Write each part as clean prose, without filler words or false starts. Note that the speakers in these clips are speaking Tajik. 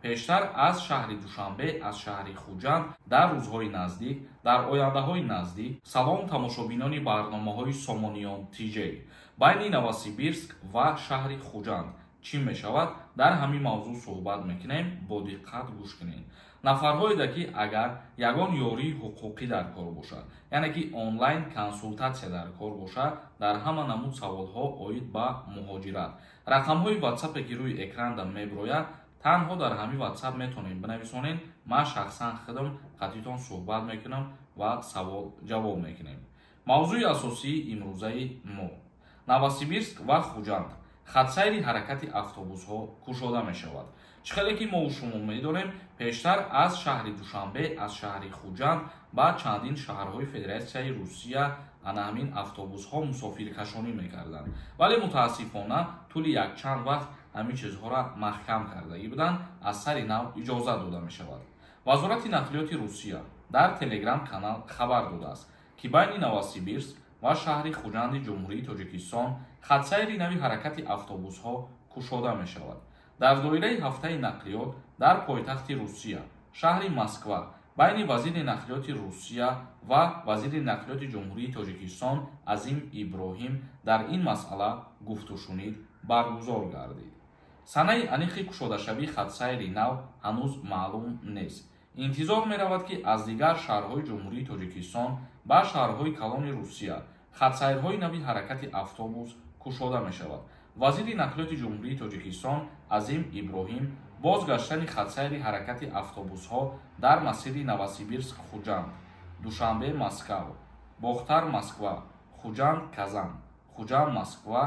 Пештар аз шаҳри Душанбе, аз шаҳри Хуҷанд дар рӯзҳои наздик, дар ояндаҳои наздик. Салом, тамошобинони барномаҳои Сомониён ТЖ. Байни Новосибирск ва шаҳри Хуҷанд чӣ мешавад, дар ҳамин мавзӯъ суҳбат мекунем. Бо диққат гӯш кунед. Нафарҳоеда, ки агар ягон ёрии ҳуқуқӣ дар кор бошад, яъне ки онлайн консултатсия дар кор бошад, дар ҳама намуд саволҳо оид ба муҳоҷират, рақамҳои ватсапе, ки рӯи экранда мебирояд, танҳо дар ҳамин ватсап метавонед бинависонед. Ман шахсан худам қатитон суҳбат мекунам ва савол ҷавоб мекунем. Мавзӯи асосии имрӯзаи мо: Новосибирск ва Хуҷанд хатсайри ҳаракати автобусҳо кушода мешавад. Чӣ хеле ки мову шумо медонем, пештар аз шаҳри Душанбе, аз шаҳри Хуҷанд ба чандин шаҳрҳои Федератсияи Русия ана ҳамин автобусҳо мусофиркашонӣ мекарданд, вале мутаассифона тӯли якчанд вақт ҳамин чизҳоро маҳкам кардагӣ буданд. Аз сари нав иҷозат дода мешавад. Вазорати нақлиёти Русия дар телеграм канал хабар додааст, ки байни Новосибирск ва шаҳри Хуҷанди Ҷумҳурии Тоҷикистон хатсайри нави ҳаракати автобусҳо кушода мешавад. Дар доираи ҳафтаи нақлиёт дар пойтахти Русия, шаҳри Москва, байни вазири нақлиёти Русия ва вазири нақлиёти Ҷумҳурии Тоҷикистон Азим Иброҳим дар ин масъала гуфтушунид баргузор гардид. Санаи аниқи кушодашавии хатсайри нав ҳанӯз маълум нест. Интизор меравад, ки аз дигар шаҳрҳои Ҷумҳурии Тоҷикистон ба шаҳрҳои калони Русия хатсайрҳои нави ҳаракати автобус кушода мешавад. Вазири нақлиёти Ҷумҳурии Тоҷикистон Азим Иброҳим бозгаштани хатсайри ҳаракати автобусҳо дар масири Новосибирск Хуҷанд, Душанбе Москав, Бохтар Москва, Хуҷанд Казан, Хуҷанд Москва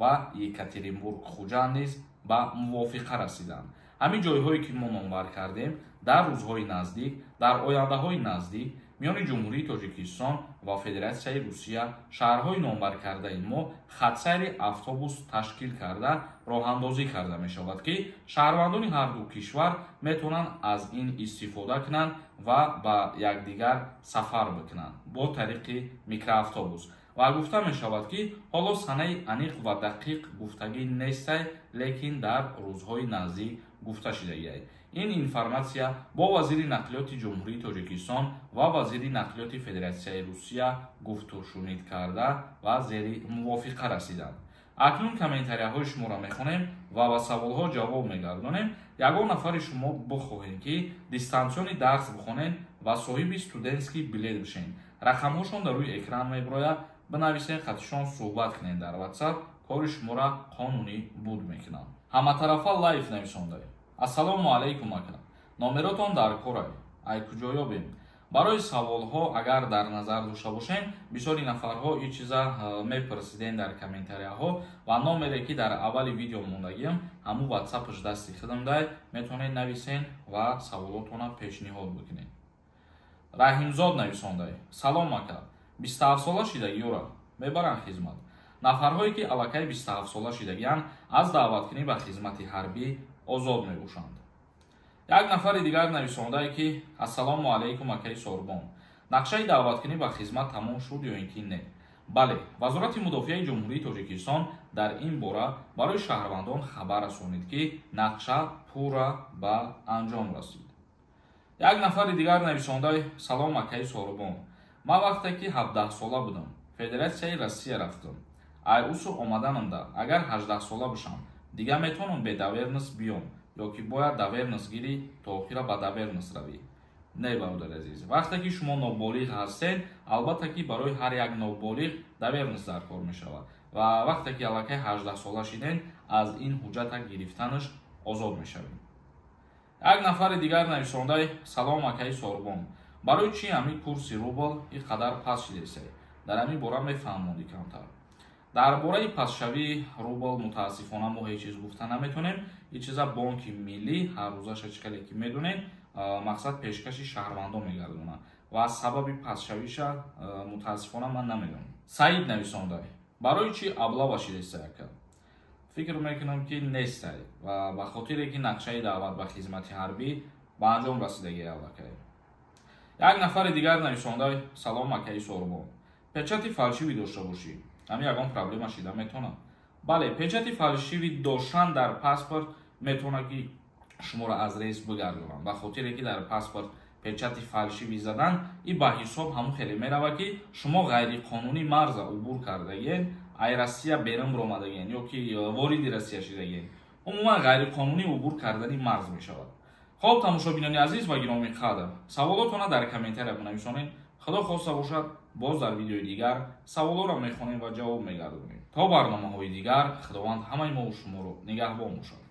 ва Екатеринбург Хуҷанд низ ба мувофиқа расиданд. Ҳамин ҷойҳое, ки мо номбар кардем, дар рӯзҳои наздик, дар ояндаҳои наздик миёни Ҷумҳурии Тоҷикистон ва Федератсияи Русия шаҳрҳои номбаркардаи мо хатсайри автобус ташкил карда, роҳандозӣ карда мешавад, ки шаҳрвандони ҳарду кишвар метавонанд аз ин истифода кунанд ва ба якдигар сафар бикунанд бо тариқи микроавтобус. Ва гуфта мешавад, ки ҳоло санаи аниқ ва дақиқ гуфтагӣ нестай, лекин дар рӯзҳои наздик гуфта шудагиай. Ин информатсия бо вазири нақлиёти Ҷумҳурии Тоҷикистон ва вазири нақлиёти Федератсияи Русия гуфтушунид карда ва зери мувофиқа расиданд. Акнун комментарияҳои шуморо мехонем ва ба саволҳо ҷавоб мегардонем. Ягон нафари шумо бихоҳем, ки дистанционный дарс бихонед ва соҳиби студентский билет бишед, рақамҳошон дар рӯи экран мебирояд, бинависед, хатишон суҳбат кунед дар ватсап, кори шуморо қонунӣ буд мекунанд. Ҳаматарафа лайф нависонда: «Ассалому алайкум, ака, номеротон дар корай, ай куҷо ёбем?» Барои саволҳо агар дар назар дошта бошем, бисёри нафарҳо ин чиза мепурсиден дар комментарияҳо ва номере, ки дар аввали видео мондагиам, ҳамун ватсапаш дасти худам дай, метавонед нависен ва саволотона пешниҳод бикунед. Раҳимзод нависондай: «Салом, ака, 27сола шидагиёра мебаранд хизмат?» Нафарҳое, ки аллакай 27сола шидагианд, аз даъваткунӣ ба хизмати ҳарбӣ озод мебошанд. Як нафари дигар нависондае, ки «Ассалому алайкум, акаи Сорбон, нақшаи даъваткунӣ ба хизмат тамом шуд ё ин ки не?» Бале, Вазорати мудофиаи Ҷумҳурии Тоҷикистон дар ин бора барои шаҳрвандон хабар расонид, ки нақша пурра ба анҷом расид. Як нафари дигар нависондай: «Салом, акаи Сорбон, ман вақте ки 17сола будам, Федератсияи Россия рафтам. Ай усу омаданамда агар 18сола бошам, дига метавонам бе доверенность биём ё ки бояд доверенность гирӣ, то охира ба доверенность равӣ?» Не, бародари азиз, вақте ки шумо ноболиғ ҳастед, албатта ки барои ҳар як ноболиғ доверенность дар кор мешавад ва вақте ки аллакай 18сола шидед, аз ин ҳуҷҷата гирифтанаш озод мешавед. Як нафари дигар нависондай: «Салом, акаи Сорбон, барои чӣ ҳамин курси рубл ин қадар паст шидесай? Дар ҳамин бора мефаҳмондӣ камтар?» Дар бораи пастшавии рубл мутаассифона мо ҳеҷ чиз гуфта наметонем. Ин чиза Бонки Миллӣ ҳаррӯзаша, чӣ хеле ки медонед, мақсад пешкаши шаҳрвандон мегардонад ва сабаби пастшавиша мутаассифона ман намедонам. Саид нависондай: «Барои чӣ облава шидесай, ака?» Фикр мекунам, ки нестай ва ба хотире ки нақшаи даъват ба хизмати ҳарбӣ ба анҷом расидагӣ аллакай. Як нафари дигар нависондай: «Салом, акаи Сорбон, печати фальшивый дошта бошӣ, ҳамин ягон проблема шида метавонад?» Бале, печати фальшивый доштан дар паспорт метавонад, ки Шуморо аз рейс бигардонанд, ба хотире ки дар паспорт печати фальшивый задан и ба ҳисоб ҳамун хеле мерава, ки шумо ғайриқонунӣ марза убур кардагиен, ай Россия берун биромадагиен ё ки вориди Россия шидагиен. Умуман, ғайриқонунӣ убур кардани марз мешавад. Хоб, тамошобинони азиз ва гиромӣ қадр, саволотона дар комментария бинависонед. Худо хоста бошад, боз дар видеои дигар саволоро мехонем ва ҷавоб мегардонем. То барномаҳои дигар, Худованд ҳамаи мову шуморо нигаҳбон бошад.